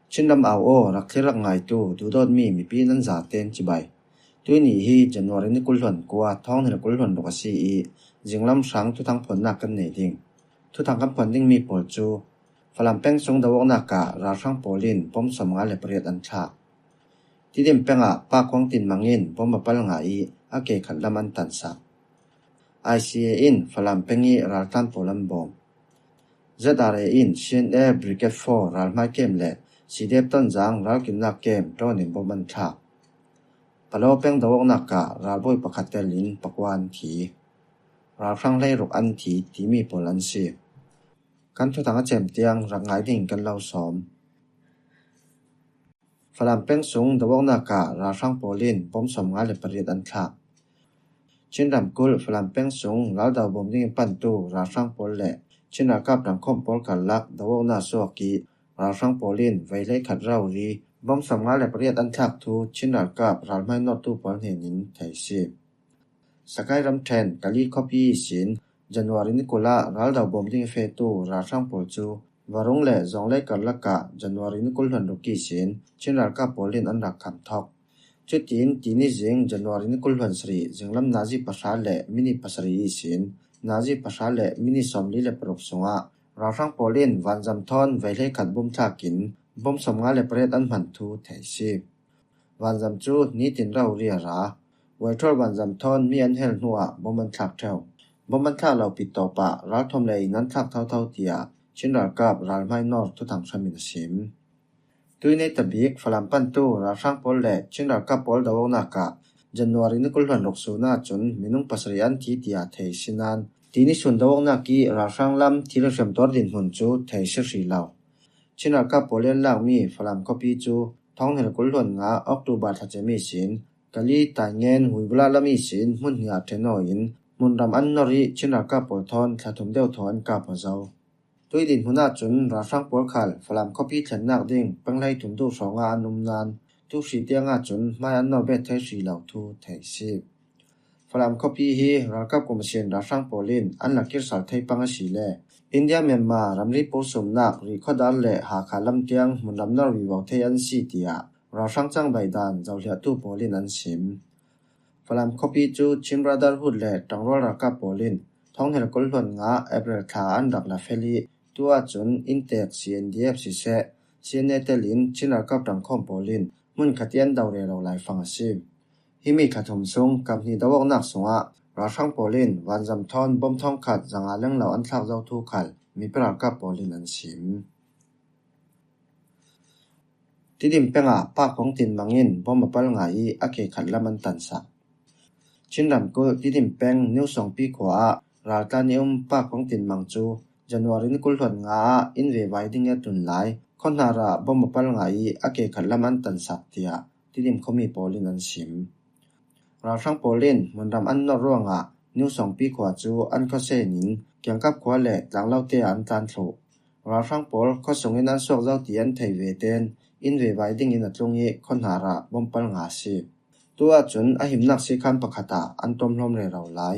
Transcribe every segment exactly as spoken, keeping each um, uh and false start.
Chinram au aw, rak thlir rak ngaitu, duhdawtmi mipi nan zaten chibai. Tuini hi January ni kul hluan kua, thawng hnih le kul hluan ruk a si i, zinglam hrang thuthang phuannak kan nei ding. Thuthang kan phuan dingmi pawl cu Falam peng sung do awknak ah ralhrang pawl in bom sawmnga le pariat an thlah. Tidim peng ah Pakhuang tinmang in bom a pal ngai i a ke khat lam an tansak. I C A in Falam peng i raltlan pawl an bawm. Z R A in C N A Brigade four ralhmai kem le C D F Tonzang ralkimnak kem drone in bom an thlah. Palaw peng do awknak ah ralbawi pakhat tel in pakua an thi. Ralhrang hleiruk an thi timi pawl an si. Kan thuthang a cem tiang rak ngai ding kan lo sawm. Falam peng sung do awknak ah ralhrang pawl in bom sawmnga le pariat an thlah. Chin ramkulh Falam peng sung raldo bawm ding i pantu ralhrang pawl le Chin ralkap ṭangkhawm pawl karlak do awknak suak i ralhrang pawl in vei hleikhat rori bom sawmnga le pariat an thlak thu Chin ralkap ralhmai nawrtu pawl hnen in thei si. Sakai ramṭhen Kali khuapi ihsin January ni kul ah raldo bawm ding i fetu ralhrang pawl cu Varung le Zawnglei karlak ah January ni kul hluan ruk ihsin Chin ralkap pawl in an rak kham thawk. Cutin tini zing January ni kul hluan sarih zinglam nazi pahra le minit pasarih ihsin nazi pahra le minit sawmli le paruk sungah ralhrang pawl in vanzam thawn vei hleikhat bom thlak in bom sawmnga le pariat an hman thu thei si. Vanzam cu nitin rori a ra. Waithrawl vanzam thawn mi an hel hnuah bom an thlak ṭheu. Bom an thlak lo pit tawpah ralthawm le in an thlak thotho, tiah Chin ralkap ralhmai nawr thuthang hram in a sim. Tuinei tabik Falam pantu ralhrang pawl le Chin ralkap pawl do awknak ah January ni kul hluan ruk sun ahcun minung pasarih an thi, tiah thei si nain tini sun do awknak i ralhrang lam thil hriamtuar dinhmun cu thei si hri lo. Chin ralkap pawl i an lakmi Falam khuapi cu thawng hnih le kul hluan nga October thla cem ihsin Kali, Taingen, Huibula lam ihsin hmun hnih ah ṭhen aw in hmunram an nor i Chin ralkap pawl thawn thla thum deuh thaw an kap aw zo. Tui dinhmun ahcun ralhrang pawl khal Falam khuapi thlennak ding peng hleithum duh hrawngah an um nain tu hri tiang ahcun hmai an nor bet thei hri lo thu thei si. Falam khuapi hi ralkap kum a sin ralhrang pawl in an la kir sal thei pang a si le India Myanmar ramri pur sumnak Rihkhawdar le Hakha lam tiang hmunram nor vivo thei an si, tiah ralhrang cangbaih dan zohliahtu pawl in an sim. Falam khuapi cu Chin Brotherhood le ṭangrual ralkap pawl in thawng hnih le kul hluan nga April thla an rak la fel i tu ahcun inntek C N D F siseh, C N A tel in Chin ralkap ṭangkhawm pawl in hmun khat i an do rero laifang a si. Himi thla thum sung kap hnih do awknak sungah ralhrang pawl in vanzam thawn bom thawngkhat zanga lenglo an thlak zo thu khal mipi ralkap pawl in an sim. Tidim peng ah Pakhuang tinmang in bom a pal ngai i a ke khat lam an tansak. Chin ramkulh Tidim peng New Songpi khua ah raltlan i um Pakhuang tinmang cu January ni kul hluan nga ah inn ve vai ding i a tlun lai khuahnarah bom a pal ngai i a ke khat lam an tansak, tiah Tidim khuami pawl in an sim. Ralhrang pawl in hmunram an nor ruangah New Songpi khua cu an khuasen in kiangkap khua le tlanglote ah an tlan thluh. Ralhrang pawl khuasung in an suak zo ti an thei ve tein inn ve vai ding in a tlung i khuahnarah bom pal nga a si. Tu ahcun a himnak sikhan pakhat ah an tuamhlawm rero lai.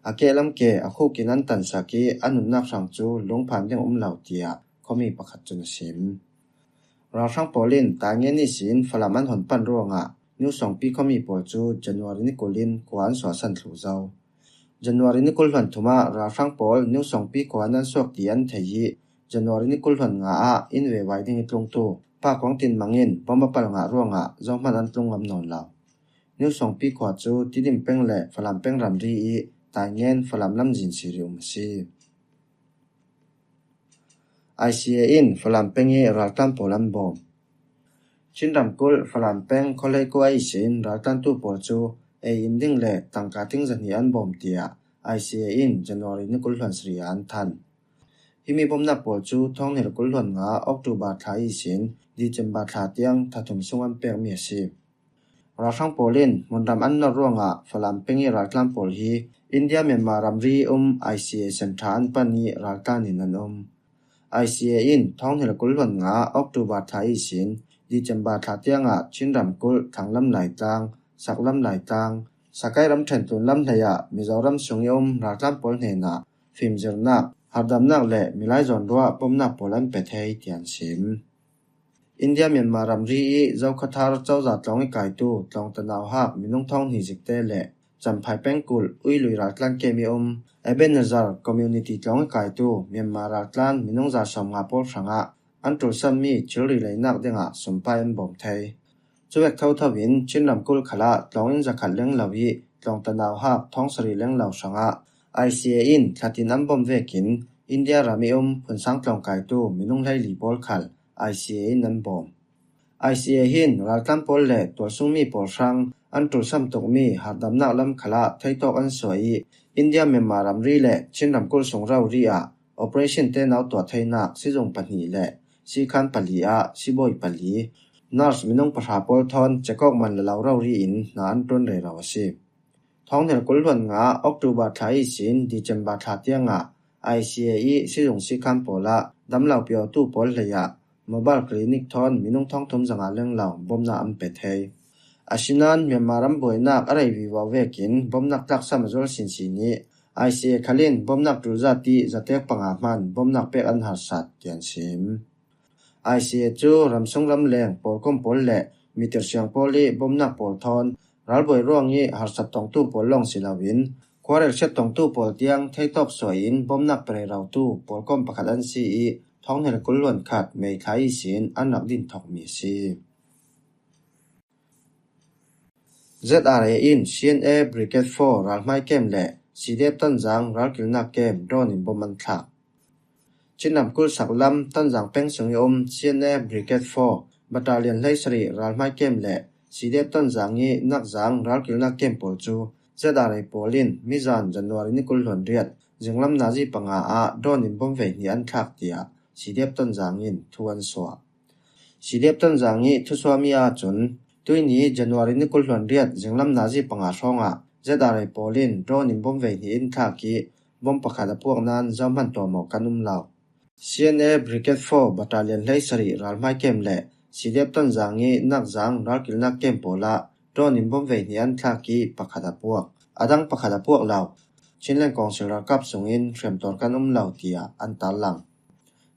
A kehlam ke a khuk in an tansak i a nunnak hrang cu lungphan ding um lo, tiah khuami pakhat cun a sim. Ralhrang pawl in Taingen ihsin Falam an hon pan ruangah New Songpi khuami pawl cu January ni kul in khua an suahsan thluh zo. January ni kul hluan thum ah ralhrang pawl New Songpi khua an suak ti an thei i January ni kul hluan nga ah inn ve vai ding i tlungtu Pakhuang tinmang in bom a pal ngah ruangah zohman an tlung ngam nawn lo. New Songpi khua cu Tidim peng le Falam peng ramri i Taingen Falam lamzin si rih um a si. I C A in Falam peng i raltlan pawl an bawm. Chin ramkulh Falam peng khuahlei kua ihsin raltlantu pawl cu ei in ding le tangka ting zahnih an bawm, tiah I C A in January ni kul hluan sarih ah an thanh. Himi bawmhnak pawl cu thawng hnih le kul hluan nga October thla ihsin December thla tiang thathum sung an pekmi a si. Ralhrang pawl in hmunram an nor ruangah Falam peng i raltlan pawl hi India Myanmar ramri um I C A senṭha an pan i raltlan in an um. I C A in thawng hnih le kul hluan nga October thla ihsin December thla tiangah Chin ramkulh Thanglam Laitlang, Saklam Laitlang, Sakai ramṭhen tlunlam hleiah Mizoram sung i um raltlan pawl hnenah fimzirnak, harhdamnak le milai zawnruah bawmhnak pawl an pe thei, tiah an sim. India Myanmar ramri i Zokhawthar Cozah tlawng i kaitu tlawng tanau hak minung thawng hnih zikte le Champhai pengkulh Uilui raltlan kem i um Ebenezer community tlawng i kaitu Myanmar raltlan minung za sawmnga pawl hrangah an ṭulsammi thilri leinak dingah sumpai an bawm thei. Cuvek thothoin Chin ramkulh khalah tlawng in zakhat lenglo i tlawng tanau hak thawng sarih lenglo hrangah I C A in thlatin an bawm vekin India ram i um phunsang tlawng kaitu minung hleili pawl khal I C A in an bawm. I C A hin raltlan pawl le tualsungmi pawl hrang an ṭulsam tukmi harhdamnak lam khalah theitawk an suah i India Myanmar ramri le Chin ramkulh sung rori ah operation te nautuah theinak sizung pahnih le sikhan pali ah sibawi pali, nurse minung pahra pawl thawn chekawk man lalo rori in hna an ṭuan rero a si. Thawng hnih le kul hluan nga October thla ihsin December thla tiangah I C A i sizung sikhan pawl ah damlo piawtu pawl hleiah mobile clinic thawn minung thawng thum zanga lenglo bawmnak an pe thei. Asinan Myanmar ram buainak a rei vivo vekin bawmnak tlaksam a zual sinsin i I C A khalin bawmnak ṭul zat i zatek panga hman bawmnak pek an harsat tian sim. I C A cu ramsung ramleng pawlkom pawl le mitir siang pawl i bawmnak pawl thawn ralbuai ruang i harsat tongtu pawl lawng si loin khuarelsiat tongtu pawl tiang theitawk suah in bawmnak pe rerotu pawlkom pakhat an si i thawng hnih le kul hluan khat May thla ihsin an rak din thawkmi a si. Z R A in C N A Brigade four ralhmai kem le C D F Tonzang ralkilnak kem drone in bawm an thlak. Chin ramkulh saklam Tonzang peng sung i um C N A Brigade four Battalion hleisarih ralhmai kem le C D F Tonzang i Nakzang ralkilnak kem pawl cu Z R A pawl in mizan January ni kul hluan riat zinglam nazi panga ah drone in bawm ve hnih an thlak, tiah C D F Tonzang in thu an suah. C D F Tonzang i thusuahmi ahcun, tuini January ni kul hluan riat zinglam nazi panga hrawngah Z R A pawl in drone in bawm ve hnih in thlak i bawm pakhat a puak nain zohman tuahmawh kan um lo. C N A Brigade four Battalion hleisarih ralhmai kem le C D F Tonzang i Nakzang ralkilnak kem pawl ah drone in bawm ve hnih an thlak i pakhat a puak, a dang pakhat a puak lo. Chinland Council ralkap sungin hriamtuar kan um lo, tiah an tarlang.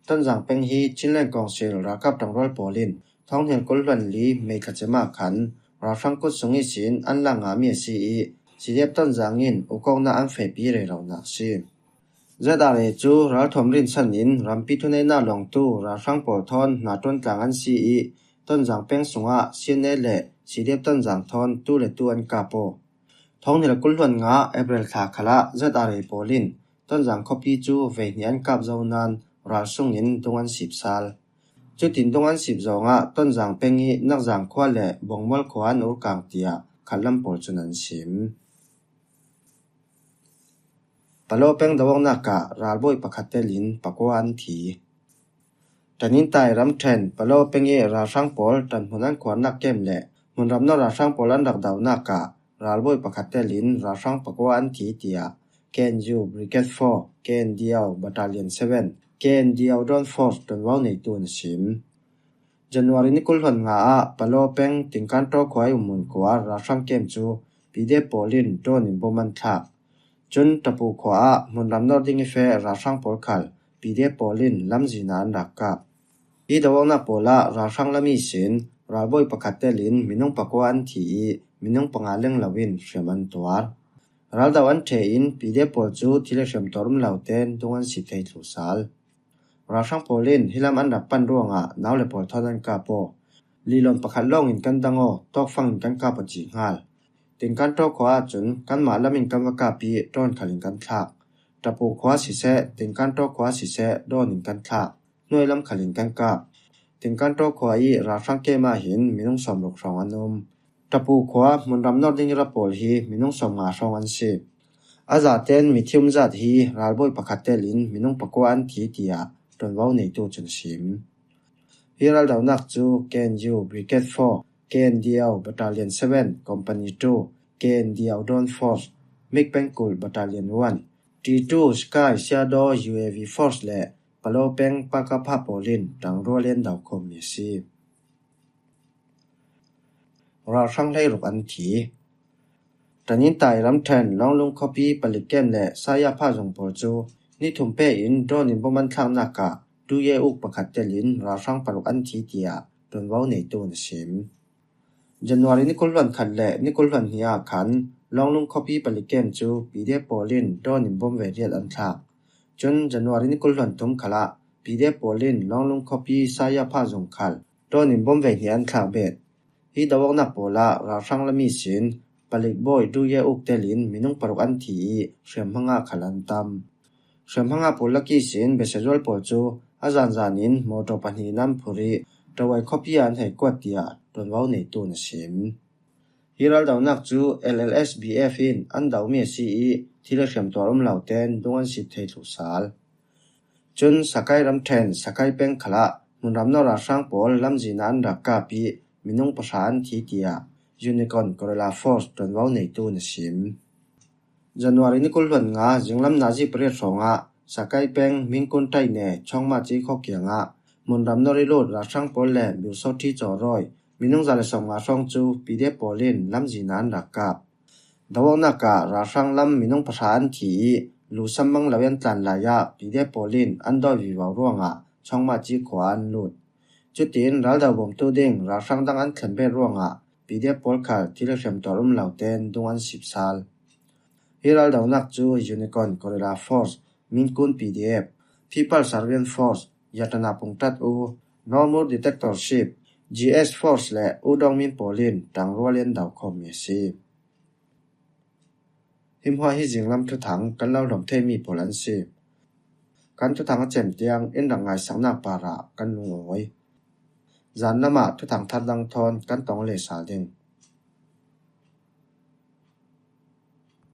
Tonzang peng hi Chinland Council ralkap ṭangrual pawl in thawng hnih le kul hluan li May thla cem ah khan ralhrang kut sung ihsin an lak ngahmi a si i C D F Tonzang in ukawknak an fehpi reronak a si. Z R A cu ralthuam rinsan in rampi thuneihnak lawngtu ralhrang pawl thawn hna ṭuan tlang an si i Tonzang peng sungah C N A le C D F Tonzang thawn tu le tu an kap aw. Thawng hnih le kul hluan nga April thla khalah Z R A pawl in Tonzang khuapi cu ve hnih an kap zo nain ral sungin dung an sip sal. Cutin dung an sip zongah Tonzang peng i Nakzang khua le Bawngmual khua an urkang, tiah khatlam pawl cun an sim. Palaw peng doawknak ah ralbawi pakhat telin pakua an thi. Ṭanintai ramṭhen Palaw peng i ralhrang pawl ṭanhmun an khuarnak kem le hmunram nawr ralhrang pawl an rak donak ah ralbawi pakhat telin ralhrang pakua an thi, tiah K N U Brigade four, K N D O Battalion seven, K N D O Drone Force ṭuanvo neitu in a sim. January ni kul hluan nga ah Palaw peng Tingkantaw khua i ummun khua ralhrang kem cu P D F pawl in drone in bom an thlak. Cun Ṭapu khua ah hmunram nawr ding i feh ralhrang pawl khal P D F pawl in lamzin ah an rak kap. Hi doawknak pawl ah ralhrang lam ihsin ralbawi pakhat telin minung pakua an thi i minung panga lenglo in hriam an tuar. Raldo an ṭhe in P D F pawl cu thil i hriamtuar um lo tein dung an sip thei thlu sal. Ralhrang pawl in hi lam an rak pan ruangah nau le pawl thawn an kap aw. Lilawn pakhat lawng in kan dang aw, tawkfang in kan kap aw ci hngal. Tingkantaw khua ahcun kanmah lam in kan va kap i drone khal in kan thlak. Ṭapu khua siseh, Tingkantaw khua siseh, drone in kan thlak. Hnuai lam khal in kan kap. Tingkantaw khua i ralhrang kem ah hin minung sawmruk hrawng an um. Ṭapu khua hmunram nawr ding i ra pawl hi minung sawmnga hrawng an si. A zaten mithium zat hi ralbawi pakhat telin minung pakua an thi, tiah ṭuanvo neitu cun a sim. Hi raldonak cu K N U Brigade four, K N D O Battalion seven, Company two, K N D O Drone Force, MiG Pengkulh Battalion one, T two Sky Shadow U A V Force le Palaw peng Pakapha pawl in ṭangrual in an dokhawmmi a si. Ralhrang hleiruk an thi. Ṭanintai ramṭhen Lawnglung khuapi palik kem le Sayapha zung pawl cu ni thum peh in drone in bom an thlaknak ah two A uk pakhat telin ralhrang paruk an thi, tiah P ṭuanvo neitu in a sim. January ni kul hluan khat le ni kul hluan hnih ah khan Lawnglung khuapi palik kem cu P D F pawl in drone in bom ve riat an thlak. Cun January ni kul hluan thum khal ah P D F pawl in Lawnglung khuapi Sayapha zung khal drone in bom ve hnih an thlak bet. Hi do awknak pawl ah ralhrang lam ihsin palik bawi Duye Uk tel in minung paruk an thi ih hriamhma nga khal an tam. Hriamhma nga pawl lak ihsin biasazual pawl cu a zanzan in mawṭaw pahnih in an phurh ih Rawai khuapi ah an hei kuat, tiah ṭuanvo neitu in a sim. Hi raldonak cu L L S B F in an domi a si ih thil a hriamtuar um lo tein dung an sip thei thluh sal. Cun Sakai ramṭhen Sakai peng khal ah hmunram no ralhrang pawl lamzin ah an rak kap ih minung pahra an thi, tiah Unicorn Guerrilla Force ṭuanvo neitu in a sim. January ni kul hluan nga zinglam nazi pariat hrawngah Sakai peng Mingkun ṭaih ne Chawngmaci khuakiang ah hmunram no rilot ralhrang pawl le Myoso ṭhi cawrawi minung za le sawmnga hrawng cu P D F pawl in lamzin ah an rak kap. Do awknak ah ralhrang lam minung pahra an thi ih lu sammang lo ih an tlan lai ah P D F pawl in an dawi vivo ruangah Chawngmaci khua ah an lut. Cutin raldo bawmtu ding ralhrang dang an thlen bet ruangah P D F pawl khal thil a hriamtuar um lo tein dung an sip sal. Hi raldonak cu Unicorn Guerrilla Force, Mingkun P D F, People Servant Force, Yatana Pungtat U, Normal Detector Ship, G S Force le Udong Min pawl in ṭangrual in an do khawmmi a si. Hi hmuah hi zinglam thuthang kan lo hlawm theimi pawl an si. Kan thuthang a cem tiang in rak ngaisaknak parah kan lungawi. Zan lamah thuthang thar dang thawn kan tong leh sal ding.